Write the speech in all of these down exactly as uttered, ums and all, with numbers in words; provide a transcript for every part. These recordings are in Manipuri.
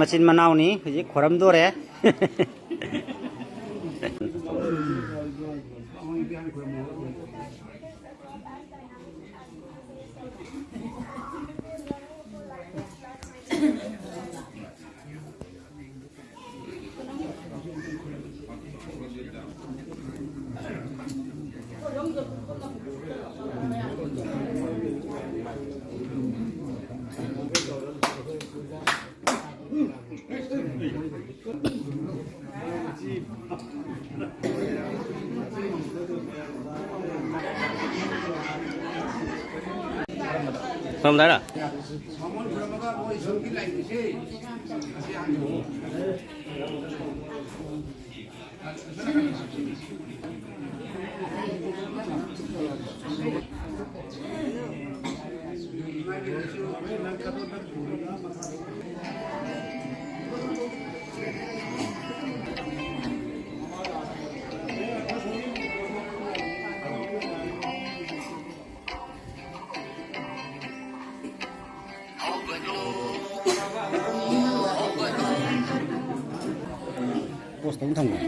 ꯃꯆꯤꯟ ꯃꯅꯥꯎꯅꯤ, ꯍꯧꯖꯤꯛ ꯈꯣꯏꯔꯝꯗꯣꯔꯦ꯫ ꯊꯝꯗꯥꯏꯔ? ꯄꯣꯁ ꯇꯧ ꯊꯝꯒ꯭ꯔꯦ꯫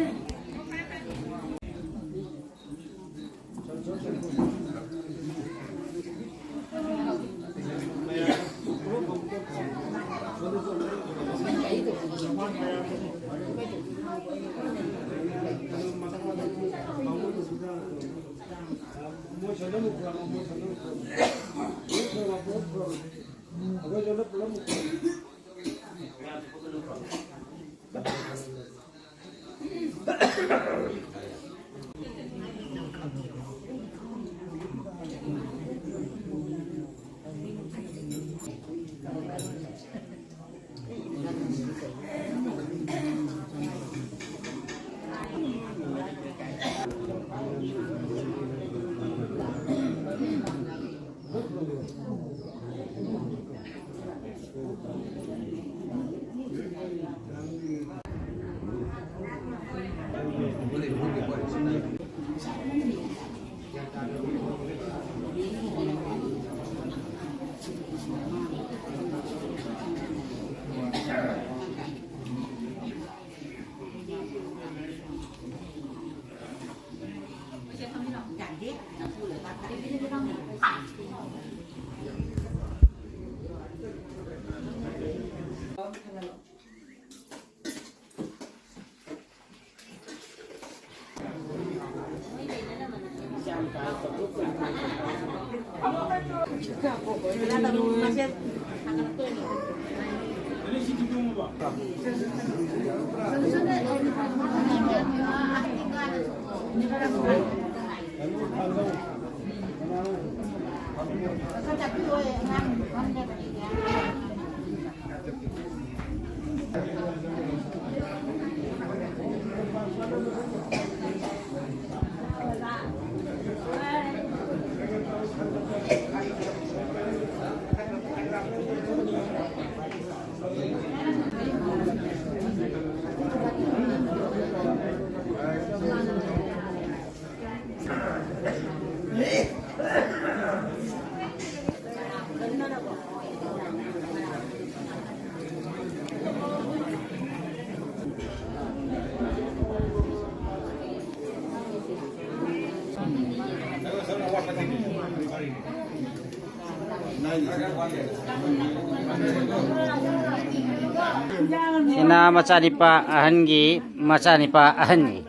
ꯁꯤꯅ ꯃꯆꯥꯅꯤꯄꯥ ꯑꯍꯟꯒꯤ ꯃꯆꯥꯅꯤꯄꯥ ꯑꯍꯟꯒꯤ꯫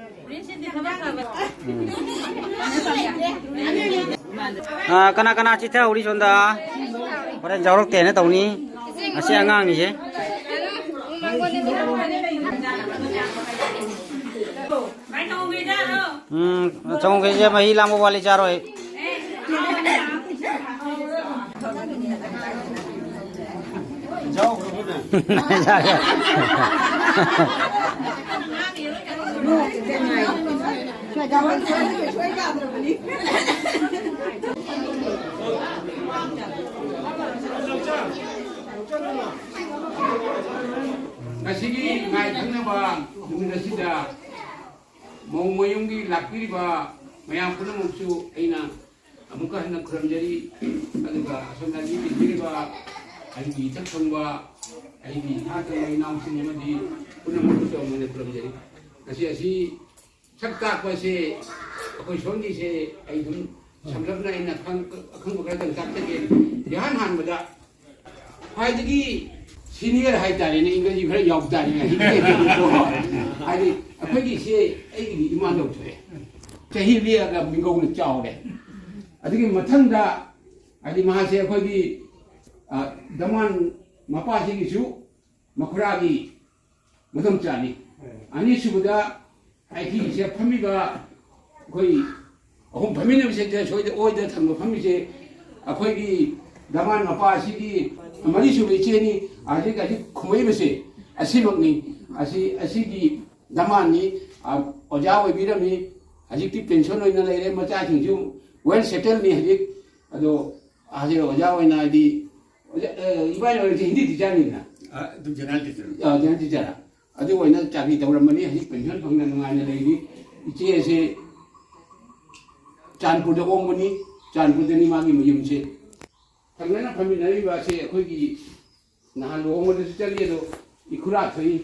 ꯎꯝ꯫ ꯑꯥ, ꯀꯅꯥ ꯀꯅꯥ ꯆꯤꯊꯍꯧꯔꯤ ꯁꯣꯝꯗ? ꯍꯣꯔꯦꯟ ꯌꯥꯎꯔꯛꯇꯦꯅ ꯇꯧꯅꯤ꯫ ꯑꯁꯤ ꯑꯉꯥꯡꯅꯤꯁꯦ꯫ ꯎꯝ, ꯁꯪꯒꯣꯝ ꯈꯦꯔꯁꯦ ꯃꯍꯤ ꯂꯥꯡꯕ ꯋꯥꯠꯂꯤ, ꯆꯥꯔꯣꯏ꯫ ꯉꯁꯤꯒꯤ ꯏꯃꯥ ꯏꯈꯪꯅꯕ ꯅꯨꯃꯤꯠ ꯑꯁꯤꯗ ꯃꯧ ꯃꯌꯨꯝꯒꯤ ꯂꯥꯛꯄꯤꯔꯤꯕ ꯃꯌꯥꯝ ꯄꯨꯝꯅꯃꯛꯁꯨ ꯑꯩꯅ ꯑꯃꯨꯛꯀ ꯍꯟꯅ ꯈꯨꯔꯨꯝꯖꯔꯤ꯫ ꯑꯗꯨꯒ ꯑꯁꯣꯝꯗ ꯑꯅꯤ ꯄꯤꯕꯤꯔꯤꯕ ꯑꯩꯒꯤ ꯏꯊꯛ ꯊꯣꯡꯕ, ꯑꯩꯒꯤ ꯏꯈꯥ ꯊꯣꯡꯕ ꯏꯅꯥꯎꯁꯤꯡ ꯑꯃꯗꯤ ꯄꯨꯝꯅꯃꯛꯄꯨ ꯇꯧꯃꯤꯟꯅ ꯈꯨꯔꯨꯝꯖꯔꯤ꯫ ꯉꯁꯤ ꯑꯁꯤ ꯁꯛ ꯇꯥꯛꯄꯁꯦ ꯑꯩꯈꯣꯏ ꯁꯣꯝꯒꯤꯁꯦ ꯑꯩ ꯑꯗꯨꯝ ꯁꯝꯂꯞꯅ ꯑꯩꯅ ꯈꯪ-, ꯑꯈꯪꯕ ꯈꯔꯗꯪ ꯇꯥꯛꯆꯒꯦ꯫ ꯏꯍꯥꯟ ꯍꯥꯟꯕꯗ ꯈ꯭ꯋꯥꯏꯗꯒꯤ senior ꯍꯥꯏꯇꯥꯔꯦꯅꯦ, ꯏꯪꯒ꯭ꯔꯥꯖꯤ ꯈꯔ ꯌꯥꯎ ꯇꯥꯔꯦꯅꯦ꯫ ꯍꯥꯏꯗꯤ ꯑꯩꯈꯣꯏꯒꯤꯁꯦ ꯑꯩꯒꯤꯗꯤ ꯏꯃꯥ ꯂꯧꯊꯣꯛꯑꯦ꯫ ꯆꯍꯤ ꯂꯤꯔꯒ ꯃꯤꯡꯒꯧꯅ ꯆꯥꯎꯔꯦ꯫ ꯑꯗꯨꯒꯤ ꯃꯊꯪꯗ ꯍꯥꯏꯗꯤ ꯃꯍꯥꯛꯁꯦ ꯑꯩꯈꯣꯏꯒꯤ ꯑ, ꯗꯃꯥꯟ ꯃꯄꯥꯁꯤꯒꯤꯁꯨ ꯃꯈꯨꯔꯥꯒꯤ ꯃꯗꯣꯝꯆꯥꯅꯤ꯫ ꯑꯅꯤꯁꯨꯕꯗ ꯑꯩꯒꯤꯁꯦ ꯐꯝꯃꯤꯕ ꯑꯩꯈꯣꯏ ꯑꯍꯨꯝ ꯐꯝꯃꯤꯟꯅꯕꯁꯦ, ꯁꯣꯏꯗ ꯑꯣꯏꯗ ꯊꯪꯕ ꯐꯝꯃꯤꯁꯦ ꯑꯩꯈꯣꯏꯒꯤ ꯗꯃꯥꯟ ꯃꯄꯥ ꯑꯁꯤꯒꯤ ꯃꯔꯤꯁꯨꯕ ꯏꯆꯦꯅꯤ꯫ ꯍꯧꯖꯤꯛ ꯍꯧꯖꯤꯛ ꯈꯨꯝꯃꯛꯏꯕꯁꯦ ꯑꯁꯤꯃꯛꯅꯤ꯫ ꯑꯁꯤ, ꯑꯁꯤꯒꯤ ꯗꯃꯥꯟꯅꯤ꯫ ꯑ, ꯑꯣꯖꯥ ꯑꯣꯏꯕꯤꯔꯝꯃꯤ꯫ ꯍꯧꯖꯤꯛꯇꯤ ꯄꯦꯟꯁꯟ ꯑꯣꯏꯅ ꯂꯩꯔꯦ꯫ ꯃꯆꯥꯁꯤꯡꯁꯨ ꯋꯦꯜ ꯁꯦꯇꯜꯅꯤ ꯍꯧꯖꯤꯛ꯫ ꯑꯗꯣ ꯍꯧꯖꯤꯛ ꯑꯣꯖꯥ ꯑꯣꯏꯅ ꯍꯥꯏꯗꯤ, ꯑꯣꯖꯥ, ꯑ, ꯏꯕꯥꯅꯤ ꯑꯣꯏꯔꯗꯤ ꯍꯤꯟꯗꯤ ꯇꯤꯆꯔꯅꯤꯗꯅ꯫ ꯑ, ꯑꯗꯨꯝ ꯖꯦꯅꯔꯦꯜ ꯇꯤꯆꯔ꯫ ꯑ, ꯖꯦꯅꯔꯦꯜ ꯇꯤꯆꯔ꯫ ꯑꯗꯨ ꯑꯣꯏꯅ ꯆꯥꯀ꯭ꯔꯤ ꯇꯧꯔꯝꯕꯅꯤ꯫ ꯍꯧꯖꯤꯛ ꯄꯦꯟꯁꯟ ꯐꯪꯅ ꯅꯨꯡꯉꯥꯏꯅ ꯂꯩꯔꯤ꯫ ꯏꯆꯦ ꯑꯁꯤ ꯆꯥꯟꯄꯨꯔꯗ ꯑꯣꯡꯕꯅꯤ꯫ ꯆꯥꯟꯄꯨꯔꯗꯅꯤ ꯃꯥꯒꯤ ꯃꯌꯨꯝꯁꯦ꯫ ꯊꯪꯅꯅ ꯐꯝꯃꯤꯟꯅꯔꯤꯕ ꯑꯁꯤ ꯑꯩꯈꯣꯏꯒꯤ ꯅꯍꯥꯟ ꯂꯨꯍꯣꯡꯕꯗꯁꯨ ꯆꯠꯂꯤ, ꯑꯗꯣ ꯏꯈꯨꯔꯥ ꯊꯣꯛꯏ꯫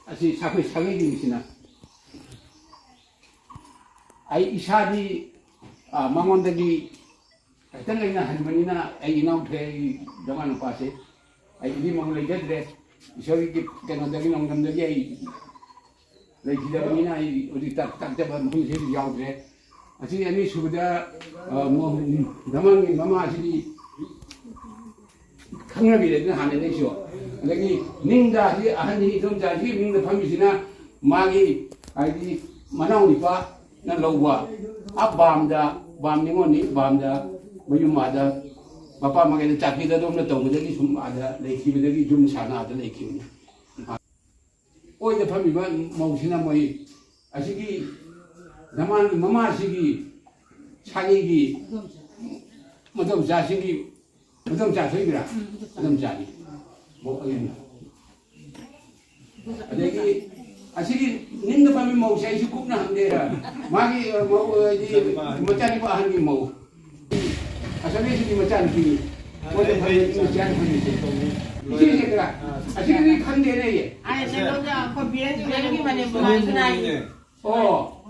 ꯑꯁꯤ ꯑꯩꯈꯣꯏ ꯁꯥꯒꯩꯒꯤ ꯃꯤꯁꯤꯅ꯫ ꯑꯩ ꯏꯁꯥꯗꯤ, ꯑ, ꯃꯉꯣꯟꯗꯒꯤ ꯈꯤꯇꯪ ꯑꯩꯅ ꯍꯟꯕꯅꯤꯅ ꯑꯩ ꯏꯅꯥꯎ ꯊꯣꯛꯑꯦ, ꯑꯩ ꯗꯃꯥ ꯅꯨꯄꯥꯁꯦ꯫ ꯑꯩ ꯏꯕꯤꯃꯛ ꯂꯩꯖꯗ꯭ꯔꯦ꯫ ꯏꯁꯣꯔꯒꯤ ꯀꯩꯅꯣꯗꯒꯤ, ꯅꯣꯡꯗꯝꯗꯒꯤ ꯑꯩ ꯂꯩꯈꯤꯗꯕꯅꯤꯅ ꯑꯩ ꯍꯧꯖꯤꯛ ꯇꯥꯛ-, ꯇꯥꯛꯆꯕ ꯃꯐꯝꯁꯤꯗ ꯌꯥꯎꯗ꯭ꯔꯦ꯫ ꯑꯁꯤ ꯑꯅꯤꯁꯨꯕꯗ, ꯑ, ꯃꯣ-, ꯗꯃꯥꯟꯒꯤ ꯃꯃꯥꯁꯤꯗꯤ ꯈꯪꯅꯕꯤꯔꯦꯗꯅ ꯍꯥꯟꯅꯗꯩꯁꯨ꯫ ꯑꯗꯒꯤ ꯅꯤꯡꯗ ꯍꯧꯖꯤꯛ ꯑꯍꯟꯁꯤ, ꯏꯗꯣꯝꯆꯥꯁꯤ ꯅꯤꯡꯗ ꯐꯝꯃꯤꯁꯤꯅ ꯃꯥꯒꯤ ꯍꯥꯏꯗꯤ ꯃꯅꯥꯎ ꯅꯨꯄꯥꯅ ꯂꯧꯕ꯫ ꯑ ꯕꯥꯝꯗ, ꯕꯥꯝ ꯅꯤꯉꯣꯜꯅꯤ, ꯕꯥꯝꯗ ꯃꯌꯨꯝ ꯑꯥꯗ ꯃꯄꯥ ꯃꯀꯩꯗ ꯆꯥꯛꯄꯤꯗ ꯑꯗꯣꯝꯅ ꯇꯧꯕꯗꯒꯤ ꯁꯨꯝ ꯑꯥꯗ ꯂꯩꯈꯤꯕꯗꯒꯤ ꯌꯨꯝ ꯁꯥꯅ ꯑꯥꯗ ꯂꯩꯈꯤꯕꯅꯤ꯫ ꯑꯣꯏꯗ ꯐꯝꯃꯤꯕ ꯃꯧꯁꯤꯅ ꯃꯣꯏ ꯑꯁꯤꯒꯤ ꯗꯃꯥꯟꯒꯤ ꯃꯃꯥꯁꯤꯒꯤ ꯁꯥꯒꯩꯒꯤ ꯃꯗꯣꯝꯆꯥꯁꯤꯡꯒꯤ, ꯃꯗꯣꯝꯆꯥ ꯊꯣꯛꯏꯕ꯭ꯔꯥ? ꯃꯗꯣꯝꯆꯥꯅꯤ꯫ ꯃꯧ ꯑꯣꯏꯅ꯫ ꯑꯗꯒꯤ ꯑꯁꯤꯒꯤ ꯅꯤꯡꯗ ꯄꯥꯟꯕꯤ ꯃꯧꯁꯦ ꯑꯩꯁꯨ ꯀꯨꯞꯅ ꯍꯪꯗꯦ꯫ ꯃꯥꯒꯤ, ꯑ, ꯃꯧ, ꯍꯥꯏꯗꯤ ꯃꯆꯥꯅꯨꯄꯥ ꯑꯍꯟꯒꯤ ꯃꯧ꯫ ꯑꯁꯣꯝꯒꯤꯁꯤꯗꯤ ꯃꯆꯥꯅꯨꯄꯤꯅꯤ꯫ ꯃꯣꯏꯗ ꯐꯪꯉꯤ ꯃꯆꯥꯅꯨꯄꯤꯁꯦ꯫ ꯏꯆꯦꯁꯦ ꯀꯔꯥ? ꯑꯁꯤꯒꯤꯗꯤ ꯈꯪꯗꯦꯅꯦ ꯑꯩ꯫ ꯑꯣ꯫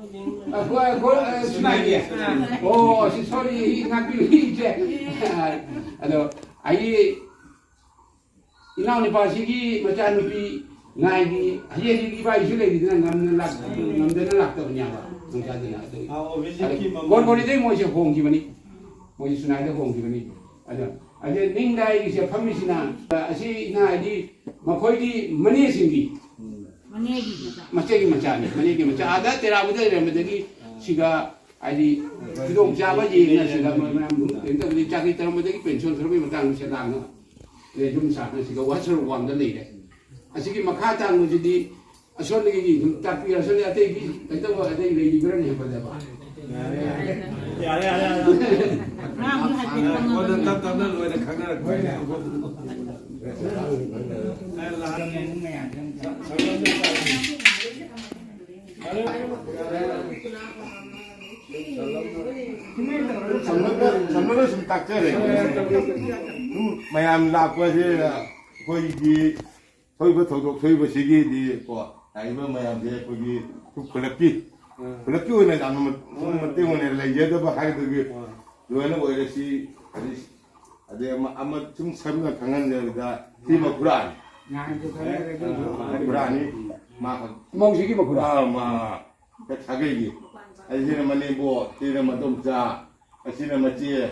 ꯑ, ꯒꯣ-, ꯒꯣ-, ꯑ, ꯁꯨꯅꯥꯏꯒꯤ? ꯑꯣ, ꯁꯤ, ꯁꯣꯔꯤ, ꯉꯥꯛꯄꯤꯌꯨ, ꯏꯆꯦ꯫ ꯑꯗꯣ ꯑꯩ ꯏꯅꯥꯎꯅꯨꯄꯥꯁꯤꯒꯤ ꯃꯆꯥꯅꯨꯄꯤ ꯉꯥꯏꯒꯤ ꯍꯧꯖꯤꯛ ꯍꯧꯖꯤꯛ ꯏꯕꯥꯏꯁꯨ ꯂꯩꯔꯤꯗꯅ ꯉꯝꯅ ꯂꯥꯛ-, ꯉꯝꯗꯅ ꯂꯥꯛꯇꯕꯅꯦꯕ, ꯅꯨꯡꯁꯥꯗꯅ꯫ ꯑꯗꯨ ꯑꯥ, ꯑꯣ, ꯍꯧꯖꯤꯛꯀꯤ ꯑꯗꯨ ꯃꯃꯥ- ꯀꯣꯟ ꯀꯣꯟꯗꯩ ꯃꯣꯏꯁꯦ ꯍꯣꯡꯈꯤꯕꯅꯤ, ꯃꯣꯏꯁꯦ ꯁꯨꯅꯥꯏꯗ ꯍꯣꯡꯈꯤꯕꯅꯤ꯫ ꯑꯗꯣ ꯑꯗꯩ ꯅꯤꯡꯗ ꯑꯩꯒꯤꯁꯦ ꯐꯝꯃꯤꯁꯤꯅ, ꯑꯁꯤ ꯏꯅꯥ ꯍꯥꯏꯗꯤ ꯃꯈꯣꯏꯒꯤ ꯃꯅꯦꯁꯤꯡꯒꯤ ꯃꯅꯦꯒꯤ ꯃꯆꯥ꯫ ꯃꯆꯦꯒꯤ ꯃꯆꯥꯅꯤ, ꯃꯅꯦꯒꯤ ꯃꯆꯥ꯫ ꯑꯥꯗ ꯇꯦꯔꯥꯕꯨꯗ ꯂꯩꯔꯝꯕꯗꯒꯤ ꯁꯤꯒ ꯍꯥꯏꯗꯤ ꯈꯨꯗꯣꯡꯆꯥꯕ ꯌꯦꯡꯅ ꯁꯤꯗ ꯃꯌꯥꯝ ꯀꯩꯅꯣ ꯇꯧꯕꯗꯒꯤ ꯆꯥꯀ꯭ꯔꯤ ꯇꯧꯔꯝꯕꯗꯒꯤ ꯄꯦꯟꯁꯤꯜ ꯊꯣꯔꯛꯄꯒꯤ ꯃꯇꯥꯡꯗ ꯁꯤꯗ ꯂꯥꯛꯅ ꯌꯨꯝ ꯁꯥꯗꯅ ꯁꯤꯗ ꯋꯥꯁꯔꯨꯝ ꯋꯥꯟꯗ ꯂꯩꯔꯦ꯫ ꯑꯁꯤꯒꯤ ꯃꯈꯥ ꯇꯥꯡꯕꯁꯤꯗꯤ ꯑꯁꯣꯝꯗꯒꯤ ꯑꯗꯨꯝ ꯇꯥꯛꯄꯤꯔ, ꯑꯁꯣꯝꯗ ꯑꯇꯩꯒꯤ ꯀꯩꯗꯧꯕ ꯑꯇꯩ ꯂꯩꯔꯤꯕ꯭ꯔꯥ ꯌꯦꯡꯕꯗꯕ꯫ ꯌꯥꯔꯦ, ꯌꯥꯔꯦ, ꯌꯥꯔꯦ꯫ ꯉꯔꯥꯡꯗꯤ ꯍꯥꯏꯐꯦꯠ ꯑꯣ, ꯈꯪꯉꯕꯅꯤ꯫ ꯇꯞ ꯇꯞꯅ ꯂꯣꯏꯅ ꯈꯪꯅꯔꯛꯄ ꯍꯥꯏꯅꯦ꯫ ꯁꯝꯂꯞꯅ ꯁꯝꯂꯞꯅ ꯁꯨꯝ ꯇꯥꯛꯆꯔꯦ꯫ ꯁꯨꯝ ꯃꯌꯥꯝ ꯂꯥꯛꯄꯁꯦ ꯑꯩꯈꯣꯏꯒꯤ ꯊꯣꯛꯏꯕ ꯊꯧꯗꯣꯛ ꯊꯣꯛꯏꯕꯁꯤꯒꯤꯗꯤ ꯀꯣ, ꯂꯥꯛꯏꯕ ꯃꯌꯥꯝꯁꯦ ꯑꯩꯈꯣꯏꯒꯤ ꯈꯨꯜꯂꯛꯀꯤ, ꯈꯨꯜꯂꯛꯀꯤ ꯑꯣꯏꯅ ꯌꯥꯝꯅ ꯃ-, ꯁꯨꯝ ꯃꯇꯦꯡ ꯑꯣꯏꯅ ꯂꯩꯖꯗꯕ ꯍꯥꯏꯒꯗꯒꯦ ꯂꯣꯏꯅ ꯑꯣꯏꯔꯦ꯫ ꯁꯤ ꯑꯗꯩ, ꯑꯗꯩ ꯑꯃ, ꯑꯃ ꯁꯨꯝ ꯁꯝꯅ ꯈꯪꯍꯟꯖꯔꯕꯗ ꯁꯤ ꯃꯈꯨꯔꯥꯅꯤ꯫ ꯃꯈꯨꯔꯥꯅꯤ꯫ ꯃꯥ ꯈꯛ-, ꯃꯧꯁꯤꯒꯤ ꯃꯈꯨꯔꯥ꯫ ꯑꯥ, ꯃꯥ ꯁꯥꯒꯩꯒꯤ꯫ ꯑꯩ ꯁꯤꯅ ꯃꯅꯦꯝꯕꯣꯛ, ꯁꯤꯅ ꯃꯗꯣꯝꯆꯥ, ꯑꯁꯤꯅ ꯃꯆꯦ꯫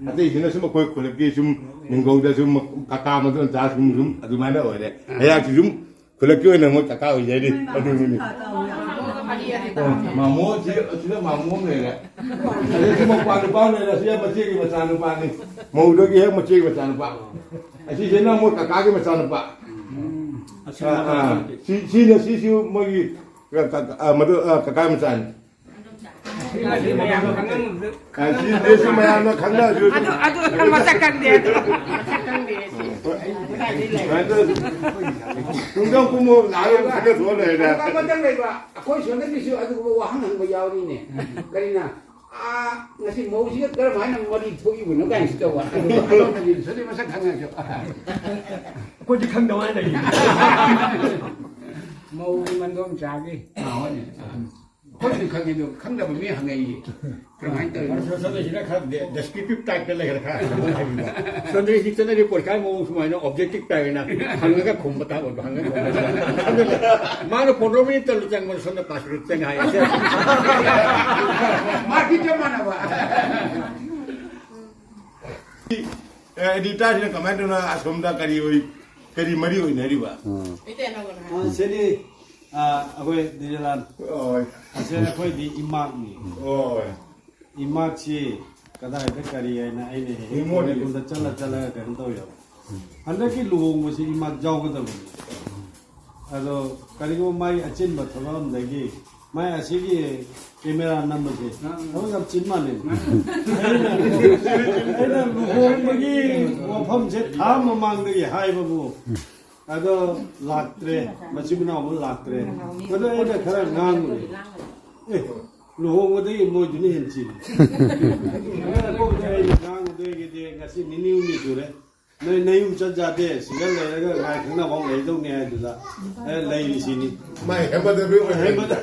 ꯑꯇꯩꯁꯤꯅ ꯁꯨꯝ ꯑꯩꯈꯣꯏ ꯈꯨꯜꯂꯛꯀꯤ ꯁꯨꯝ ꯃꯤꯡꯒꯧꯗ ꯁꯨꯝ ꯀꯀꯥ ꯃꯗꯣꯝꯆꯥ ꯁꯨꯝ, ꯁꯨꯝ ꯑꯗꯨꯃꯥꯏꯅ ꯑꯣꯏꯔꯦ꯫ ꯑꯩꯍꯥꯛꯁꯤ ꯁꯨꯝ ꯈꯨꯜꯂꯛꯀꯤ ꯑꯣꯏꯅ ꯃꯣꯏ ꯀꯀꯥ ꯑꯣꯏꯖꯔꯤ꯫ ꯑꯗꯨꯒꯤꯅꯤ꯫ ꯑꯣ, ꯃꯥꯃꯣ ꯁꯤ, ꯑꯁꯤꯗ ꯃꯥꯃꯣ ꯑꯃ ꯂꯩꯔꯦ꯫ ꯑꯗꯩ ꯁꯤ ꯃꯧꯄ꯭ꯋꯥ ꯅꯨꯄꯥ ꯑꯃ ꯂꯩꯔꯦ꯫ ꯑꯁꯤ ꯍꯦꯛ ꯃꯆꯦꯒꯤ ꯃꯆꯥꯅꯨꯄꯥꯅꯤ꯫ ꯃꯧꯗꯒꯤ ꯍꯦꯛ ꯃꯆꯦꯒꯤ ꯃꯆꯥꯅꯨꯄꯥ꯫ ꯑꯁꯤꯁꯤꯅ ꯃꯣꯏ ꯀꯀꯥꯒꯤ ꯃꯆꯥꯅꯨꯄꯥ꯫ ꯑꯥ, ꯑꯥ꯫ ꯁꯤ, ꯁꯤꯅ, ꯁꯤꯁꯨ ꯃꯣꯏꯒꯤ ꯀ-, ꯀ-, ꯑꯥ, ꯃꯗꯨ, ꯑꯥ, ꯀꯀꯥꯒꯤ ꯃꯆꯥꯅꯤ꯫ ꯑꯥ, ꯁꯤ ꯗ꯭ꯔꯦꯁꯁꯨ ꯃꯌꯥꯝꯅ ꯈꯪꯅꯔꯁꯨ ꯑꯗꯨꯝ ꯑꯗꯨ, ꯑꯗꯨ ꯃꯁꯛ ꯈꯪꯗꯦ, ꯑꯗꯨ ꯃꯁꯛ ꯈꯪꯗꯦ, ꯁꯤ ꯀꯗꯥꯏꯗꯩ ꯂꯩ? ꯁꯨꯃꯥꯏꯅ ꯇꯧꯔꯁꯤ꯫ ꯇꯨꯡꯖꯧ ꯀꯨꯝꯃꯣ, ꯂꯥꯛꯑꯒ ꯈꯪꯅ ꯊꯣꯛꯑ ꯂꯣꯏꯔꯦ꯫ ꯑꯗꯨꯒ ꯑꯃꯇꯪ ꯂꯩꯕ, ꯑꯩꯈꯣꯏ ꯁꯣꯝꯗꯒꯤꯁꯨ ꯑꯗꯨꯒꯨꯝꯕ ꯋꯥꯍꯪ ꯍꯪꯕ ꯌꯥꯎꯔꯤꯅꯦ꯫ ꯀꯔꯤꯅ? ꯑꯥ, ꯉꯁꯤ ꯃꯧꯁꯤꯒ ꯀꯔꯝ ꯍꯥꯏꯅ ꯃꯔꯤ ꯊꯣꯛꯏꯕꯅꯣ ꯀꯥꯏꯅꯁꯨ ꯇꯧꯕ꯫ ꯑꯗꯨꯒ ꯑꯗꯣꯝꯗꯒꯤ ꯁꯣꯝꯗꯒꯤ ꯃꯁꯛ ꯈꯪꯉꯁꯨ꯫ ꯑꯩꯈꯣꯏꯗꯤ ꯈꯪꯗꯕ ꯍꯥꯏꯅ ꯂꯩꯌꯦ꯫ ꯃꯧꯒꯤ ꯃꯟꯗꯣꯝꯆꯥꯒꯤ꯫ ꯑꯥ, ꯍꯣꯏꯅꯦ꯫ ꯑꯩꯈꯣꯏꯁꯨ ꯈꯪꯉꯤ, ꯑꯗꯨ ꯈꯪꯗꯕ ꯃꯤ ꯍꯪꯉꯛꯏꯌꯦ꯫ ꯀꯔꯝꯍꯥꯏꯅ ꯇꯧꯔꯤꯅꯣ? ꯁꯣꯝꯗꯁꯤꯅ ꯈꯔ ꯗꯦ-, ꯗꯦꯁꯀ꯭ꯔꯤꯞꯇꯤꯞ ꯇꯥꯏꯞꯇ ꯂꯩꯈ꯭ꯔꯦ, ꯈꯔ ꯍꯥꯏꯕꯤꯕ꯫ ꯁꯣꯝꯗꯗꯤ ꯁꯤ ꯆꯠꯅꯔꯤ ꯄꯣꯠꯀꯥꯏ ꯃꯑꯣꯡ ꯁꯨꯃꯥꯏꯅ ꯑꯣꯕꯖꯦꯛꯇꯤꯞ ꯇꯥꯏꯞ ꯑꯣꯏꯅ ꯍꯪꯉꯒ ꯈꯨꯝꯕ ꯇꯥꯏꯞ ꯑꯣꯏꯕ, ꯍꯪꯉꯒ ꯈꯨꯝꯕ ꯇꯥꯏꯞ꯫ ꯁꯣꯝꯗꯗꯤ ꯃꯥꯅ ꯄꯣꯟꯗ꯭ꯔꯣ ꯃꯤꯅꯤꯠ ꯇꯔꯨꯛ ꯆꯪꯕꯗ ꯁꯣꯝꯗ ꯄꯥꯁ ꯃꯤꯅꯤꯠ ꯆꯪ ꯍꯥꯏ꯫ ꯃꯥꯔꯛꯇꯤ ꯆꯞ ꯃꯥꯟꯅꯕ꯫ ꯑꯦ, ꯑꯦꯗꯤꯇꯔꯁꯤꯅ ꯀꯃꯥꯏꯅ ꯇꯧꯅ ꯑꯁꯣꯝꯗ ꯀꯔꯤ ꯑꯣꯏ, ꯀꯔꯤ ꯃꯔꯤ ꯑꯣꯏꯅꯔꯤꯕ? ꯎꯝ꯫ ꯑ, ꯁꯤꯗꯤ, ꯑ, ꯑꯩꯈꯣꯏ ꯗꯤꯖꯤꯂꯥꯜ꯫ ꯍꯣꯏ꯫ ꯑꯁꯤ ꯑꯩꯈꯣꯏꯗꯤ ꯏꯃꯥꯛꯅꯤ꯫ ꯍꯣꯏ꯫ ꯏꯃꯥꯛꯁꯤ ꯀꯗꯥꯏꯗ ꯀꯔꯤ ꯍꯥꯏꯅ ꯑꯩꯅ ꯍꯦꯛ ꯏꯃꯣꯠꯅꯤ꯫ ꯂꯩꯐꯝꯗ ꯆꯠꯂ ꯆꯠꯂꯒ ꯀꯩꯅꯣ ꯇꯧꯋꯦꯕ꯫ ꯍꯟꯗꯛꯀꯤ ꯂꯨꯍꯣꯡꯕꯁꯤ ꯏꯃꯥꯛ ꯌꯥꯎꯒꯗꯕꯅꯤ꯫ ꯑꯗꯣ ꯀꯔꯤꯒꯨꯝꯕ ꯃꯥꯒꯤ ꯑꯆꯤꯟꯕ ꯊꯕꯛ ꯑꯃꯗꯒꯤ ꯃꯥꯏ ꯑꯁꯤꯒꯤ ꯀꯦꯃꯦꯔꯥ ꯅꯝꯕꯁꯦ ꯊꯕꯛ ꯌꯥꯝ ꯆꯤꯟ ꯃꯥꯜꯂꯦ꯫ ꯑꯩꯅ, ꯑꯩꯅ ꯂꯨꯍꯣꯡꯕꯒꯤ ꯋꯥꯐꯝꯁꯦ ꯊꯥ ꯃꯃꯥꯡꯗꯒꯤ ꯍꯥꯏꯕꯕꯨ ꯑꯗꯣ ꯂꯥꯛꯇ꯭ꯔꯦ, ꯃꯆꯤꯟ ꯃꯅꯥꯎ ꯑꯃ ꯂꯥꯛꯇ꯭ꯔꯦ꯫ ꯑꯗꯣ ꯑꯩꯅ ꯈꯔ ꯉꯥꯡꯉꯨꯔꯦ꯫ "ꯑꯦ, ꯂꯨꯍꯣꯡꯕꯗꯒꯤ ꯃꯣꯏꯗꯨꯅ ꯍꯦꯟꯅ ꯆꯤꯜꯂꯤ"꯫ ꯑꯗꯨꯅ ꯑꯩꯅ ꯉꯥꯡꯉꯨꯗꯣꯏꯒꯤꯗꯤ ꯉꯁꯤ ꯅꯤꯅꯤ ꯍꯨꯝꯅꯤ ꯁꯨꯔꯦ꯫ "ꯅꯣꯏ ꯅꯌꯨꯝ ꯆꯠ ꯌꯥꯗꯦ, ꯁꯤꯗ ꯂꯩꯔꯒ ꯉꯥꯏ ꯈꯪꯅꯕ ꯑꯃ ꯂꯩꯗꯧꯅꯤ" ꯍꯥꯏꯗꯨꯗ, ꯑꯦ, ꯂꯩꯔꯤꯁꯤꯅꯤ꯫ ꯃꯥꯏ ꯍꯦꯃꯗ ꯕꯤ ꯑꯣꯏ ꯍꯦꯃꯗ꯫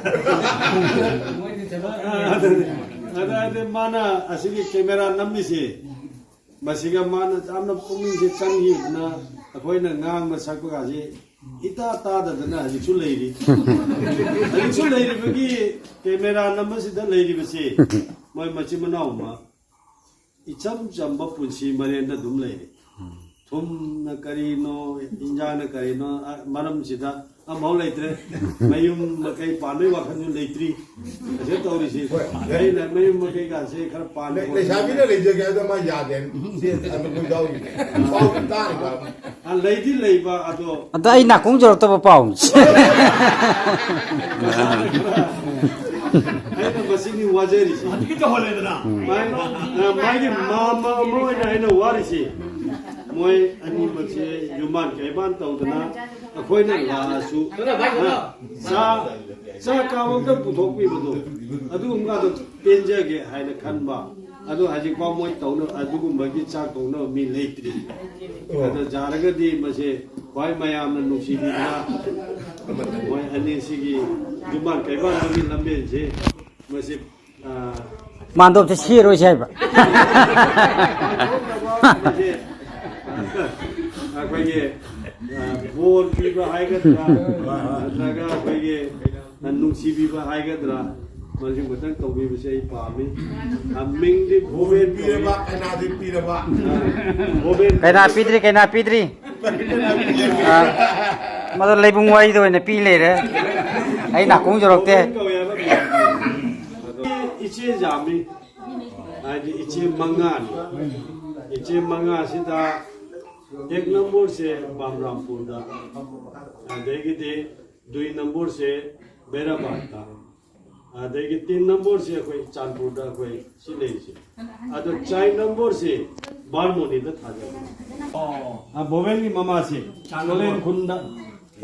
ꯑꯗꯨꯅꯤ꯫ ꯑꯗ, ꯑꯗ ꯃꯥꯅ ꯑꯁꯤꯒꯤ ꯀꯦꯃꯦꯔꯥ ꯅꯝꯃꯤꯁꯤ, ꯃꯁꯤꯒ ꯃꯥꯅ ꯌꯥꯝꯅ ꯄꯨꯛꯅꯤꯡꯁꯦ ꯆꯪꯈꯤꯕꯗꯨꯅ ꯑꯩꯈꯣꯏꯅ ꯉꯥꯡꯕ ꯁꯛꯄꯒꯁꯦ ꯏꯇꯥ ꯇꯥꯗꯗꯅ ꯍꯧꯖꯤꯛꯁꯨ ꯂꯩꯔꯤ꯫ ꯍꯧꯖꯤꯛꯁꯨ ꯂꯩꯔꯤꯕꯒꯤ ꯀꯦꯃꯦꯔꯥ ꯅꯝꯕꯁꯤꯗ ꯂꯩꯔꯤꯕꯁꯤ ꯃꯣꯏ ꯃꯆꯤꯟ ꯃꯅꯥꯎ ꯑꯃ ꯏꯆꯝ ꯆꯝꯕ ꯄꯨꯟꯁꯤ ꯃꯔꯦꯟꯗ ꯑꯗꯨꯝ ꯂꯩꯔꯤ꯫ ꯊꯨꯝꯅ ꯀꯔꯤꯅꯣ, ꯏꯟꯖꯥꯡꯅ ꯀꯔꯤꯅꯣ, ꯑ, ꯃꯔꯝꯁꯤꯗ ꯑꯃꯐꯥꯎ ꯂꯩꯇ꯭ꯔꯦ꯫ ꯃꯌꯨꯝ ꯃꯀꯩ ꯄꯥꯟꯕꯩ ꯋꯥꯈꯜꯁꯨ ꯂꯩꯇ꯭ꯔꯤ꯫ ꯑꯁꯤ ꯇꯧꯔꯤꯁꯤ꯫ ꯍꯣꯏ꯫ ꯑꯩꯅ ꯃꯌꯨꯝ ꯃꯀꯩꯒꯥꯁꯦ ꯈꯔ ꯄꯥꯟꯕ ꯂꯩ-, ꯈꯣꯠꯄ ꯂꯩꯁꯥꯕꯤꯅ ꯂꯩꯖꯒꯦ ꯍꯥꯏꯕꯗ ꯃꯥ ꯌꯥꯗꯦ꯫ ꯁꯤ ꯑꯗꯨꯝ ꯌꯥꯎꯔꯤꯅꯦ꯫ ꯄꯥꯎ ꯇꯥꯔꯤꯕ꯫ ꯑ, ꯂꯩꯗꯤ ꯂꯩꯕ, ꯑꯗꯣ ꯑꯗꯣ ꯑꯩ ꯅꯥꯀꯣꯡ ꯌꯧꯔꯛꯇꯕ ꯄꯥꯎꯅꯤ꯫ ꯑꯩꯅ ꯃꯁꯤꯅꯤ ꯋꯥꯖꯔꯤꯁꯤ꯫ ꯍꯧꯖꯤꯛꯀꯤ ꯇꯧꯍꯜꯂꯦꯗꯅ꯫ ꯃꯥꯏ-, ꯑ, ꯃꯥꯒꯤ ꯃꯃꯥ ꯑꯃ ꯑꯣꯏꯅ ꯑꯩꯅ ꯋꯥꯔꯤꯁꯤ, ꯃꯣꯏ ꯑꯅꯤꯃꯛꯁꯦ ꯌꯨꯝꯕꯥꯟ ꯀꯩꯕꯥꯟ ꯇꯧꯗꯅ ꯑꯩꯈꯣꯏꯅ ꯂꯥꯛꯑꯁꯨ, ꯑ, ꯆꯥ, ꯆꯥ ꯀꯥꯞ ꯑꯝꯇ ꯄꯨꯊꯣꯛꯄꯤꯕꯗꯣ, ꯑꯗꯨꯒꯨꯝꯕꯗꯣ ꯄꯦꯟꯖꯒꯦ ꯍꯥꯏꯅ ꯈꯟꯕ꯫ ꯑꯗꯣ ꯍꯧꯖꯤꯛꯐꯥꯎ ꯃꯣꯏ ꯇꯧꯅ-, ꯑꯗꯨꯒꯨꯝꯕꯒꯤ ꯆꯥꯛ ꯊꯣꯡꯅꯕ ꯃꯤ ꯂꯩꯇ꯭ꯔꯤ꯫ ꯑꯗꯣ ꯌꯥꯔꯒꯗꯤ ꯃꯁꯦ ꯈ꯭ꯋꯥꯏ ꯃꯌꯥꯝꯅ ꯅꯨꯡꯁꯤꯕꯤꯕ ꯃꯣꯏ ꯑꯅꯤꯁꯤꯒꯤ ꯌꯨꯝꯕꯥꯟ ꯀꯩꯕꯥꯟ ꯑꯃꯒꯤ ꯂꯝꯕꯦꯟꯁꯦ ꯃꯁꯤ, ꯑ, ꯃꯥꯟꯗꯣꯞꯁꯦ ꯁꯤꯔꯣꯏꯁꯦ ꯍꯥꯏꯕ꯫ ꯃꯁꯦ, ꯑꯩꯈꯣꯏꯒꯤ, ꯑ, ꯕꯣꯔ ꯄꯤꯕ ꯍꯥꯏꯒꯗ꯭ꯔꯥ, ꯅꯠꯇ꯭ꯔꯒ ꯑꯩꯈꯣꯏꯒꯤ, ꯑ, ꯅꯨꯡꯁꯤꯕꯤꯕ ꯍꯥꯏꯒꯗ꯭ꯔꯥ, ꯃꯁꯤ ꯃꯊꯪ ꯇꯧꯕꯤꯕꯁꯦ ꯑꯩ ꯄꯥꯝꯃꯤ꯫ ꯃꯤꯡꯗꯤ ꯚꯣꯕꯦꯟ ꯀꯧꯏ꯫ ꯄꯤꯔꯕ ꯀꯩꯅꯥꯗꯤ ꯄꯤꯔꯕ꯫ ꯚꯣꯕꯦꯟ ꯀꯩꯅꯥ ꯄꯤꯗ꯭ꯔꯤ, ꯀꯩꯅꯥ ꯄꯤꯗ꯭ꯔꯤ꯫ ꯑ, ꯃꯗꯨ ꯂꯩꯕꯨꯡ ꯋꯥꯔꯤꯗ ꯑꯣꯏꯅ ꯄꯤ ꯂꯩꯔꯦ꯫ ꯑꯩ ꯅꯥꯀꯣꯡ ꯌꯧꯔꯛꯇꯦ꯫ ꯚꯣꯕꯦꯟ ꯀꯧꯏ ꯍꯥꯏꯕ ꯃꯤꯡ꯫ ꯑꯗꯣ ꯏꯆꯦ ꯌꯥꯝꯃꯤ꯫ ꯍꯥꯏꯗꯤ ꯏꯆꯦ ꯃꯉꯥꯅꯤ꯫ ꯏꯆꯦ ꯃꯉꯥꯁꯤꯗ ꯑꯦꯛ ꯅꯝꯕꯔꯁꯦ ꯕꯥꯝꯔꯥꯝꯄꯨꯔꯗ, ꯑꯗꯒꯤꯗꯤ ꯗꯨꯏ ꯅꯝꯕꯔꯁꯦ ꯕꯩꯔꯥꯕꯥꯗꯇ, ꯑꯗꯒꯤ ꯇꯤꯟ ꯅꯝꯕꯔꯁꯦ ꯑꯩꯈꯣꯏ ꯆꯥꯟꯄꯨꯔꯗ ꯑꯩꯈꯣꯏ ꯁꯤ ꯂꯩꯔꯤꯁꯦ꯫ ꯑꯗꯣ ꯆꯥꯏ ꯅꯝꯕꯔꯁꯦ ꯕꯥꯔꯃꯣꯅꯤꯗ ꯊꯥꯖꯕꯅꯦ꯫ ꯑ, ꯚꯣꯕꯦꯟꯒꯤ ꯃꯃꯥꯁꯦ ꯇꯣꯂꯦꯟ ꯈꯨꯟꯗ,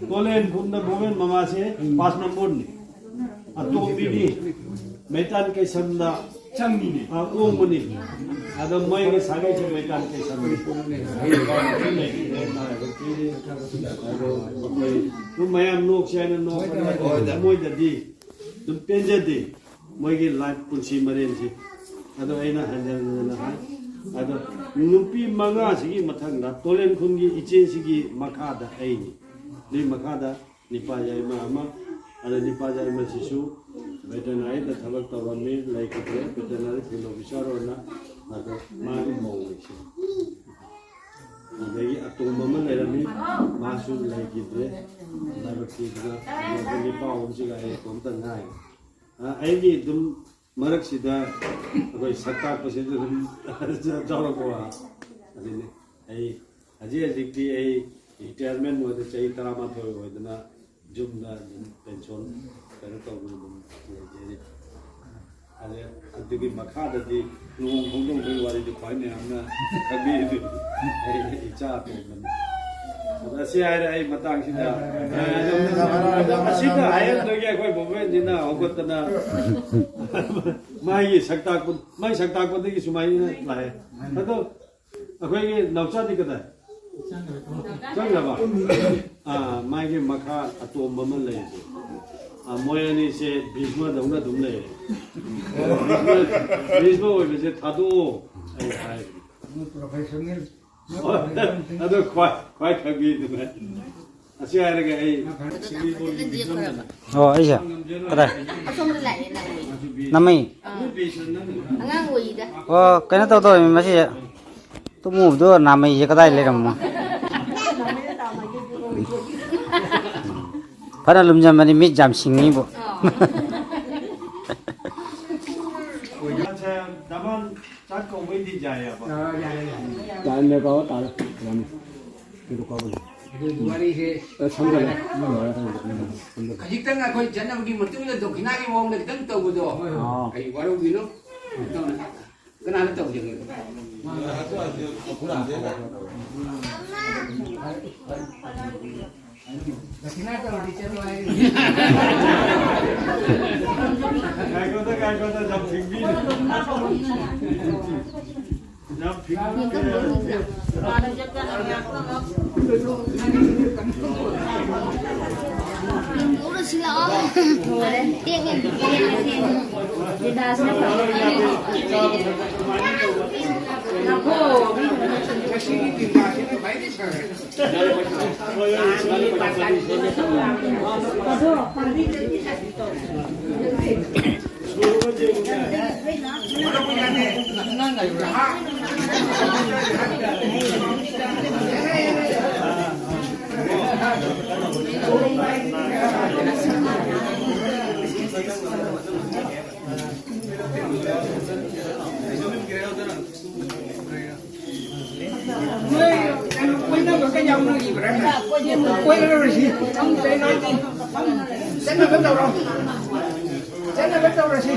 ꯇꯣꯂꯦꯟ ꯈꯨꯟꯗ ꯚꯣꯕꯦꯟ ꯃꯃꯥꯁꯦ ꯄꯥꯁ ꯅꯝꯕꯔꯅꯤ꯫ ꯑꯇꯣꯝꯕꯤꯅꯤ꯫ ꯃꯩꯇꯥꯟ ꯀꯩꯁꯝꯗ ꯆꯪꯉꯤꯅꯦ꯫ ꯑ, ꯑꯣꯡꯕꯅꯤ꯫ ꯑꯗꯣ ꯃꯣꯏꯒꯤ ꯁꯥꯒꯩꯁꯦ ꯃꯩꯇꯥꯟ ꯀꯩꯁꯝꯅꯤ꯫ ꯑꯗꯣ ꯑꯩꯈꯣꯏ ꯁꯨꯝ ꯃꯌꯥꯝ ꯅꯣꯛꯁꯦ ꯍꯥꯏꯅ ꯅꯣꯛꯄꯅꯦ꯫ ꯑꯗꯣ ꯊꯃꯣꯏꯗꯗꯤ ꯑꯗꯨꯝ ꯄꯦꯟꯖꯗꯦ ꯃꯣꯏꯒꯤ ꯂꯥꯏꯐ ꯄꯨꯟꯁꯤ ꯃꯔꯦꯟꯁꯤ꯫ ꯑꯗꯣ ꯑꯩꯅ ꯍꯟꯖꯟ ꯍꯟꯖꯟꯅ ꯍꯥꯏ꯫ ꯑꯗꯣ ꯅꯨꯄꯤ ꯃꯉꯥꯁꯤꯒꯤ ꯃꯊꯪꯗ ꯇꯣꯂꯦꯟ ꯈꯨꯟꯒꯤ ꯏꯆꯦꯁꯤꯒꯤ ꯃꯈꯥꯗ ꯑꯩꯅꯤ꯫ ꯑꯗꯨꯒꯤ ꯃꯈꯥꯗ ꯅꯤꯄꯥ ꯌꯥꯏꯃ ꯑꯃ, ꯑꯗ ꯅꯤꯄꯥ ꯌꯥꯏꯃꯁꯤꯁꯨ ꯚꯦꯇꯦꯅꯥꯔꯤꯗ ꯊꯕꯛ ꯇꯧꯔꯝꯃꯤ, ꯂꯩꯈꯤꯗ꯭ꯔꯦ꯫ ꯚꯦꯇꯦꯅꯥꯔꯤ ꯐꯤꯜ ꯑꯣꯐꯤꯁꯥꯔ ꯑꯣꯏꯅ꯫ ꯑꯗꯣ ꯃꯥꯒꯤ ꯃꯧ ꯂꯩꯁꯦ꯫ ꯑꯗꯒꯤ ꯑꯇꯣꯝꯕ ꯑꯃ ꯂꯩꯔꯝꯃꯤ, ꯃꯥꯁꯨ ꯂꯩꯈꯤꯗ꯭ꯔꯦ꯫ ꯂꯥꯏꯕꯛ ꯊꯤꯗꯅ ꯅꯨꯄꯥ ꯑꯍꯨꯝꯁꯤꯒ ꯑꯩ ꯏꯇꯣꯝꯇ ꯉꯥꯏꯔꯦ꯫ ꯑ, ꯑꯩꯒꯤ ꯑꯗꯨꯝ ꯃꯔꯛꯁꯤꯗ ꯑꯩꯈꯣꯏ ꯁꯛ ꯇꯥꯛꯄꯁꯤꯁꯨ ꯑꯗꯨꯝ ꯌꯥꯎꯔꯛꯄ꯫ ꯑꯗꯨꯅꯤ ꯑꯩ ꯍꯧꯖꯤꯛ ꯍꯧꯖꯤꯛꯇꯤ ꯑꯩ ꯔꯤꯇꯥꯌꯔꯃꯦꯟ ꯑꯣꯏꯔꯦ, ꯆꯍꯤ ꯇꯔꯥꯃꯥꯊꯣꯏ ꯑꯣꯏꯗꯅ ꯌꯨꯝꯗ ꯑꯗꯨꯝ ꯄꯦꯟꯁꯤꯟ ꯀꯩꯅꯣ ꯇꯧꯗꯅ ꯑꯗꯨꯝ ꯂꯩꯖꯔꯤ꯫ ꯑꯗ ꯑꯗꯨꯒꯤ ꯃꯈꯥꯗꯗꯤ ꯂꯨꯍꯣꯡ ꯈꯣꯡꯗꯣꯡꯕꯒꯤ ꯋꯥꯔꯤꯗꯤ ꯈ꯭ꯋꯥꯏ ꯃꯌꯥꯝꯅ ꯈꯪꯕꯤꯔꯤꯗꯨ ꯑꯩ ꯏꯆꯥ ꯑꯇꯣꯝꯕꯅꯤ꯫ ꯑꯗ ꯑꯁꯤ ꯍꯥꯏꯔꯦ ꯑꯩ ꯃꯇꯥꯡꯁꯤꯗ꯫ ꯑꯁꯤꯗ ꯍꯥꯏꯍꯟꯗꯣꯏꯒꯤ ꯑꯩꯈꯣꯏ ꯚꯣꯕꯦꯟꯁꯤꯅ ꯍꯧꯒꯠꯇꯅ ꯃꯥꯒꯤ ꯁꯛꯇꯥꯛꯄ, ꯃꯥꯒꯤ ꯁꯛꯇꯥꯛꯄꯗꯒꯤ ꯁꯨꯃꯥꯏꯅ ꯂꯥꯛꯑꯦ꯫ ꯑꯗꯣ ꯑꯩꯈꯣꯏꯒꯤ ꯅꯥꯎꯆꯥꯗꯤ ꯀꯗꯥꯏ? ꯆꯪꯈ꯭ꯔꯕ? ꯑꯥ, ꯃꯥꯒꯤ ꯃꯈꯥ ꯑꯇꯣꯝꯕ ꯑꯃ ꯂꯩꯔꯤꯁꯦ꯫ ꯑꯥ, ꯃꯣꯏ ꯑꯅꯤꯁꯦ ꯚꯤꯁꯃꯗꯧꯅ ꯑꯗꯨꯝ ꯂꯩꯔꯦ꯫ ꯚꯤꯁꯃ, ꯚꯤꯁꯃ ꯑꯣꯏꯕꯁꯦ ꯊꯥꯗꯣꯛꯑꯣ ꯑꯩ ꯍꯥꯏ꯫ ꯄ꯭ꯔꯣꯐꯦꯁꯅꯦꯜ ꯑꯗꯣ ꯈ꯭ꯋꯥꯏ, ꯈ꯭ꯋꯥꯏ ꯈꯪꯕꯤꯗꯨꯅ꯫ ꯑꯁꯤ ꯍꯥꯏꯔꯒ ꯑꯩ ꯑꯣ, ꯑꯩꯁꯦ ꯀꯗꯥꯏ? ꯑꯁꯣꯝꯗ ꯂꯥꯛꯑꯦ, ꯅꯪ ꯑꯣꯏ꯫ ꯅꯃꯩ? ꯑꯥ꯫ ꯑꯉꯥꯡ ꯑꯣꯏꯔꯤꯗ꯫ ꯑꯣ, ꯀꯩꯅꯣ ꯇꯧ ꯇꯧꯔꯤꯃꯤ ꯃꯁꯤꯁꯦ꯫ ꯇꯨꯝꯃꯨꯕꯗꯣ ꯅꯥꯃꯩꯁꯦ ꯀꯗꯥꯏ ꯂꯩꯔꯝꯃꯣ? ꯐꯅ ꯂꯨꯝꯖꯟꯕꯅꯤ, ꯃꯤꯠ ꯌꯥꯝ ꯁꯤꯡꯉꯤꯕꯣ꯫ ꯑꯥ꯫ ꯆꯥꯛ ꯀꯧꯕꯩꯗꯤ ꯌꯥꯏꯌꯦꯕ꯫ ꯑꯥ, ꯌꯥꯔꯦ, ꯌꯥꯔꯦ꯫ ꯇꯥꯏꯝ ꯂꯩ ꯀꯧ ꯇꯥꯔꯦ꯫ ꯌꯥꯝ ꯀꯩꯅꯣ ꯀꯧꯕꯅꯤ꯫ ꯑꯗꯨ ꯋꯥꯔꯤꯁꯦ ꯑꯦ, ꯁꯝꯖꯜꯂꯦ꯫ ꯎꯝ, ꯌꯥꯔꯦ, ꯁꯝꯖꯜꯂꯦ꯫ ꯈꯖꯤꯛꯇꯪ ꯑꯩꯈꯣꯏ ꯆꯠꯅꯕꯒꯤ ꯃꯇꯨꯡ ꯏꯟꯅ ꯗꯣꯈꯤꯅꯥꯒꯤ ꯃꯑꯣꯡꯗ ꯈꯤꯇꯪ ꯇꯧꯕꯗꯣ꯫ ꯑꯥ꯫ ꯑꯩ ꯋꯥꯔꯧꯕꯤꯅꯨ꯫ ꯀꯅꯥꯅ ꯇꯧꯖꯒꯦ? ꯉꯥꯏꯈꯣꯗ, ꯉꯥꯏꯈꯣꯗ, ꯌꯥꯝ ꯐꯤꯡꯕꯤꯅꯨ꯫ ꯌꯥꯝ ꯐꯤꯡꯕꯤꯅꯨ꯫ ꯅꯣꯏ ꯀꯩꯅꯣ ꯀꯣꯏꯅꯕꯒ ꯌꯥꯎꯅꯈꯤꯕ꯭ꯔꯥ? ꯀꯣꯏꯔꯔꯣꯏꯁꯤ꯫ ꯆꯠꯅꯕ ꯇꯧꯔꯣ꯫ ꯆꯠꯅꯕ ꯇꯧꯔꯁꯤ꯫